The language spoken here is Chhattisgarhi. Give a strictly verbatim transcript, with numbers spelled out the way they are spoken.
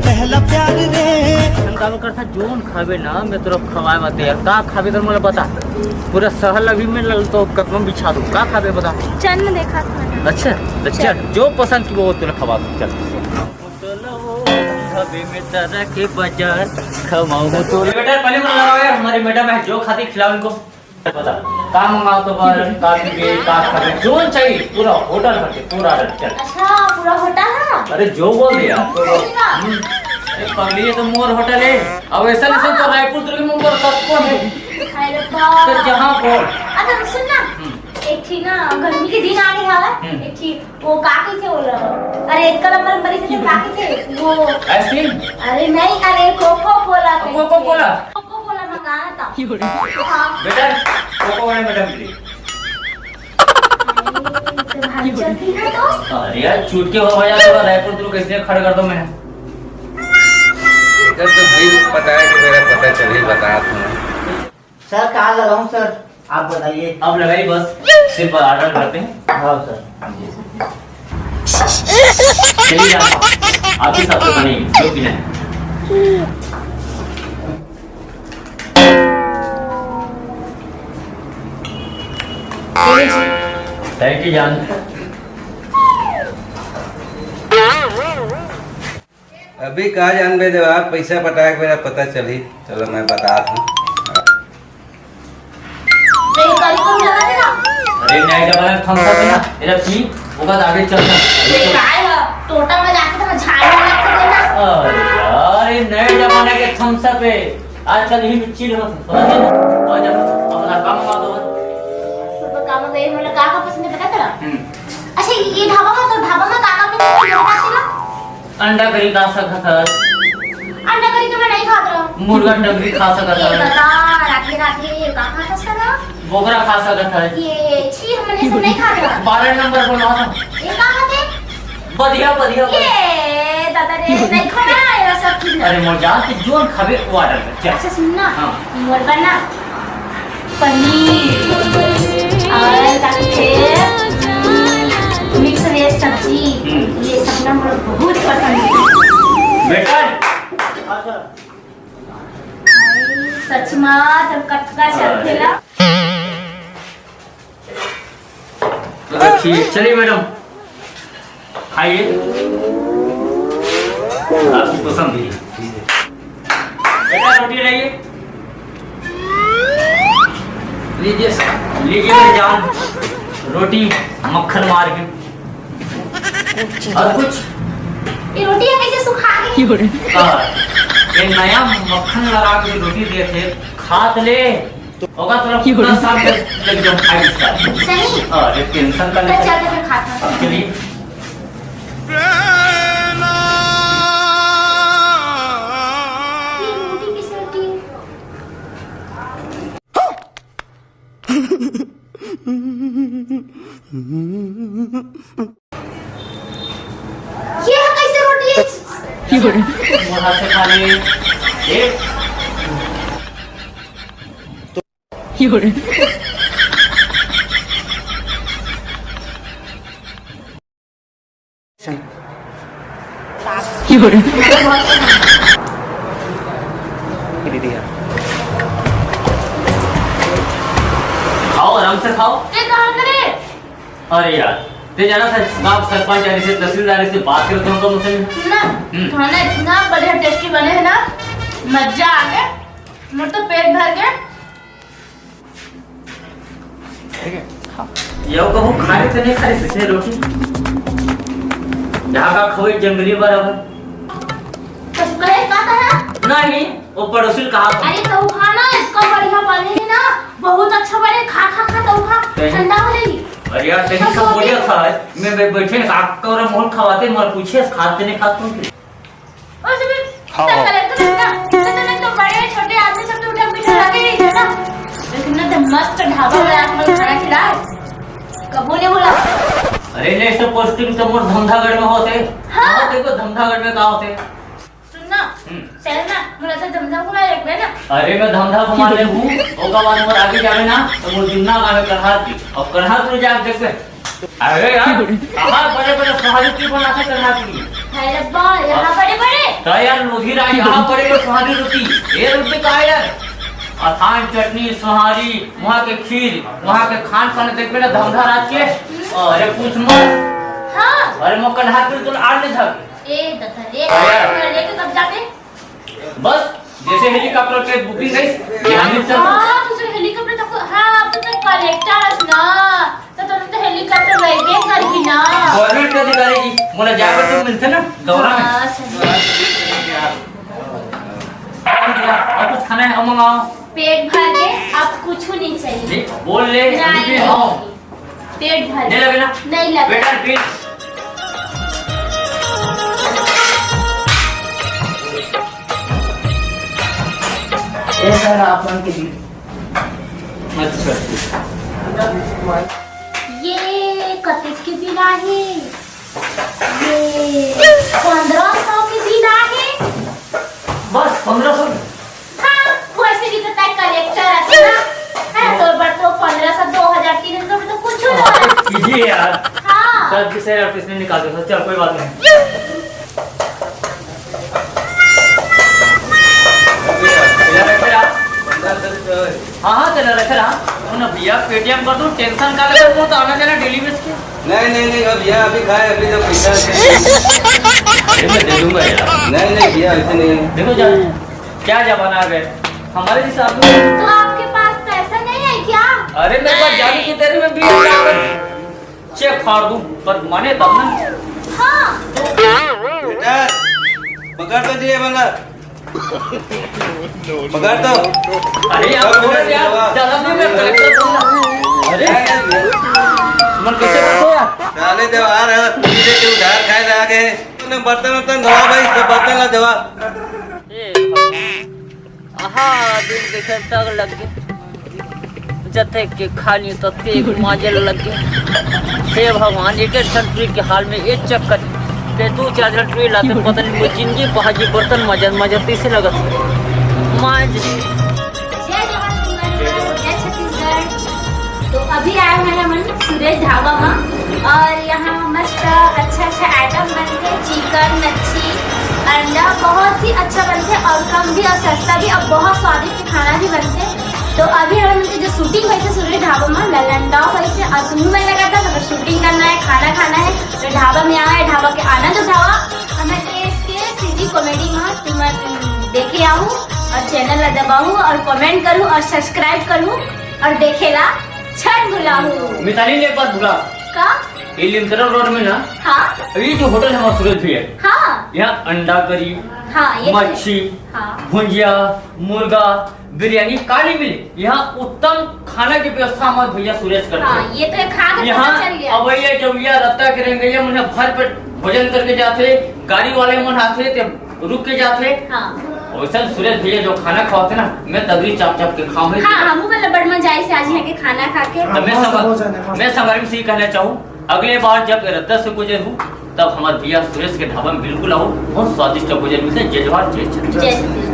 पहला प्यार रे। हम का करता, जोन खाबे ना, मैं तोरा खवाए बाते यार। का खाबे तो मोला बता। पूरा शहर ला भी मैं लल तो कदम बिछा दूं। का खाबे बता? चल ना देखा था। अच्छा, तो चल, जो पसंद की वो तोला खवा दूं, चल। खाबे में तरह के बाजार, खवाऊं तो। बेटा, पहले को लगाओ यार, हमारी मैडम है, जो खाती खिलाओ इनको। बता, का मंगाओ तो बस, का पीबे, का खाबे, जो चाहिए, पूरा होटल भर के, पूरा ऑर्डर, चल। अच्छा, पूरा होटल है? अरे, जो बोल दिया। सही बा? हम्म। अरे, पगली, ये तो मोर होटल है। अब ऐसा नहीं तो रायपुर दुर्ग में मोर तक कौन है? अरे बाप। तो जहाँ बोल। अच्छा, सुन ना। हम्म। एक ठीक ना, गर्मी के दिन आ गया है। हम्म। एक ठीक वो का कहिथे ओला? अरे, एक कलम बड़ी से का कहिथे? वो आइसक्रीम? अरे नहीं, अरे, कोको कोला कहिथे। कोको कोला? कोको कोला मंगाना था। हाँ। बेटा, कोको कोला मैडम के लिए। अरे, तो भारी चलती है तो। अरे यार, छूट के हो भैया, थोड़ा रायपुर तू कैसे खड़ा कर दो मैं। इधर तो भाई पता है कि मेरा पता चल ही बता तुम्हें। सर, कहाँ लगाऊं सर, आप बताइए। अब लगाइए बस, सिर्फ ऑर्डर करते हैं। हाँ सर। चलिए आप, आप ही साथ में बनेंगे, जो भी नहीं। थैंक यू जान। अभी का जानबे, जब आप पैसा पटाए के मेरा पता चली। चलो मैं बता दूं। अरे, नहीं जमाना के थम्स अप है ना, एला पी, ओकर आगे चल ना। ये काय है? टोटा में जाके तो झाड़ में लग के देना। अरे यार, ये नए जमाना के थम्स अप है। आजकल ही में चिल होत है, समझ गए ना? और जब अपना काम मंगा दो। सुबह काम में ये मतलब का का पसंद है पता तेरा? हम्म। अच्छा, ये ढाबा में तो ढाबा में का का पसंद है पता तेरा? अंडा करी खा सकत हस। अंडा करी तो मैं नहीं खात रहूं। मुर्गा टंगरी खा सकत हस। ये बता, राधे राधे, का खा सकत हस? बोकरा खा सकत हस। ये छी, हमने सब नहीं खात रहूं। बारह नंबर बोलवा ना। ये का खाते? बढ़िया, बढ़िया, बढ़िया। ये दादा रे, नहीं खाना ये सब चीज। अरे मोर जान, तू जोन खाबे वो ऑर्डर कर, चल। अच्छा सुन ना, हाँ। मोर बर ना पनीर और का कहथे मिक्स वेज सब्जी, हम्म। ये सब ना मोर बहुत पसंद है। बेटा। सच में तो कटका चलथे ला। तो ठीक, चलिए मैडम, खाइए, आपकी पसंद ही है। बेटा, रोटी लाइए। लीजिए सर। लीजिए मेरी जान, रोटी मक्खन मार के। और कुछ? ये रोटी है कैसे सुखा गई? हाँ, ये नया मक्खन लगा के रोटी दिए थे, खा तो ले। ओका तोरा पूरा साथ में एकदम five star। सही? हाँ, ये tension का तो नहीं। चल, तो फिर खाता हूँ। चलिए। ये रोटी कैसे होती है? ये है कैसे रोटी है? वो हाथ से खा ले। एक। दीदी यार। खाओ, आराम से खाओ। ये कहाँ करे? अरे यार, ते जाना था, गांव सरपंच यानी से तहसीलदार से बात करत हूँ, तो मुझसे सुन ना, हम्म। खाना इतना बढ़िया टेस्टी बने है ना, मजा आ गया। मेरे तो पेट भर गया। ठीक है, हाँ। यो कहूँ खाए तो नहीं खाए, किसने रोटी? यहाँ का खोए जंगली बराबर। तो कहे का कहा? नहीं, वो पड़ोसी कहा था। अरे तो खाना इसका बढ़िया बने है ना, बहुत अच्छा बने, खा खा खा तो खा, कहीं ठंडा हो जाएगी। अरे यार, कहीं सब बोलिया था, मैं बै-, बैठे ना, आपका और मोहन खवाते, मोहन पूछे, खाते नहीं खाते हो? और जब हाँ, हाँ। तो बड़े छोटे आदमी सब तो उठा पीछे लगे ही थे ना। लेकिन ना तो मस्त ढाबा में आप लोग खाना खिलाए। कबो नहीं बोला। अरे next posting तो मोर धमधागढ़ में होते। हाँ। हाँ, देखो धमधागढ़ में का होते। सुन ना। हम्म। चल ना, मोला तो धमधा घुमा लेबे ना। अरे मैं धमधा घुमा लेबो, ओकर बाद मोर आगे जाबे ना, तो मोर जुन्ना गाँव में कढ़ात भी, और कढ़ात में जाके देखबे। अरे यार, कहाँ बड़े बड़े सोहारी की बनाथे कढ़ात में? है रब्बा, यहाँ बड़े बड़े। तो यार, लोधी राज, यहाँ बड़े बड़े सोहारी रोटी, ये रोटी का है यार? अथान चटनी, सोहारी, वहाँ के खीर, वहाँ के खान पान देखबे ना धमधा राज के। अरे पूछ मत। हाँ। अरे मोर कढ़ात में तो आड़ ले जाके। ए दत्ता रे, अरे। कर ले तो तब जाके। बस, जैसे हेलीकॉप्टर के बुकिंग गई, यहाँ मिल चल। हाँ, तुझे हेलीकॉप्टर तक, हाँ, अब तो तक कलेक्टर हस ना, तो तुम तो हेलीकॉप्टर लेबे करही ना। गवर्नमेंट के अधिकारी जी, मोला जाकर तुम मिलते ना, दौरा में। हाँ, सही। और कुछ खाना है, मंगाओ। पेट भर के, अब कुछ नहीं चाहिए। नहीं, बोल ले, नहीं, अभी भी नहीं। हाँ। पेट भर नहीं लगे ना? नहीं लगे। बेटा, बिल। ये सर, आप मन के बिल। अच्छा। ये कतेक के बिल आहे? ये पंद्रह सौ के बिल आहे। बस पंद्रह सौ? हाँ, वैसे भी तो तय कलेक्टर है ना। है, तोर बर तो पंद्रह सौ, दो हजार, तीन हजार तो कुछ हो रहा है। कीजिए यार। हाँ। सर, जिसे आप इसने निकाल दो सर, चल कोई बात नहीं। भैया रखे आप। हाँ, हाँ, चला रखे रहा। वो ना भैया, पेटीएम कर दूँ, टेंशन का लगे, वो तो आना जाना डेली बेस के। नहीं, नहीं, नहीं, अब भैया अभी खाए, अभी जब पैसा अरे, मैं दे दूंगा यार। नहीं, नहीं, भैया, ऐसे नहीं है। देखो जान, क्या जमाना आ गया। हमारे जैसे आदमी तो आपके पास पैसा नहीं है क्या? अरे, मेरे पास जाने की तेरे में भी चेक फाड़ दूं, पर माने तब ना। हाँ। बेटा, पकड़ तो दिए बंदा। पकड़ तो। अरे यार, अब बोल यार, दवा। ज्यादा नहीं, मैं कलेक्टर बोल रहा। अरे, नहीं, नहीं, मन कैसे करते हो यार? साले त्योहार है, तुझे के उधार खाए ला गए। तूने बर्तन वर्तन धोआ भाई, सब बर्तन ला धोआ। ए भगवान। आहा, दिन देखे तक लग गए। जते के खानी तो तेल माजे लग गए। हे भगवान, एक एक ठन टुरी के हाल में एक चक्कर के दू चार झन टुरी लाते, पता नहीं वो जिंदगी पहाजी बर्तन माजत माजत तैसे लगत। माज। जय जोहार, जय छत्तीसगढ़। तो अभी आए हुए हैं हम सुरेश ढाबा में और यहाँ मस्त अच्छा अच्छा आइटम बनते, चिकन, मच्छी, अंडा, बहुत ही अच्छा बनते और कम भी और सस्ता भी और बहुत स्वादिष्ट खाना भी बनते। तो अभी हमन के जो शूटिंग होइसे सुरेश ढाबा में, ललंदा होइसे, और तुम्हें मैं लगा था अगर शूटिंग करना है, खाना खाना है, तो ढाबा में आवा, ढाबा के आनंद उठावा। और मैं टेस्ट के सीजी कॉमेडी में तुम देखे आहू और चैनल ला दबाहू और कमेंट करू और सब्सक्राइब करू और देखेला छन भुलाहू। मिताली ने एक बात भुला। का? ये लिमतरा रोड में ना, हाँ। ये जो होटल है हमारा सूरज भी है। हाँ। यहाँ अंडा करी, हाँ, ये मच्छी, हाँ। भुंजिया, मुर्गा, बिरयानी का नहीं मिले, यहाँ उत्तम खाना की व्यवस्था हमारे भैया सुरेश करते हाँ, हैं। ये तो एक हाथ में यहाँ पता चल गया। अवैया जवैया रत्ता के रंगैया मन ह भर पेट भोजन करके जाथे, गाड़ी वाले मन आथे ते रुक के जाथे। हाँ। वैसे सुरेश भैया जो खाना खवाते ना, मैं तगड़ी चाप चाप के खाऊं। हाँ, हमू मतलब बड़ मजा आइस आज यहाँ के खाना खा के। तो मैं मस्त संग-, भोजन है, मस्त। मैं संगवारी से ये कहना चाहूँ, अगले बार जब रद्दा से गुजर हूँ, तब हमारे भैया सुरेश के ढाबा में बिल्कुल आओ, बहुत स्वादिष्ट भोजन मिलता है। जय जोहार, जय छत्तीसगढ़। जय छत्तीसगढ़।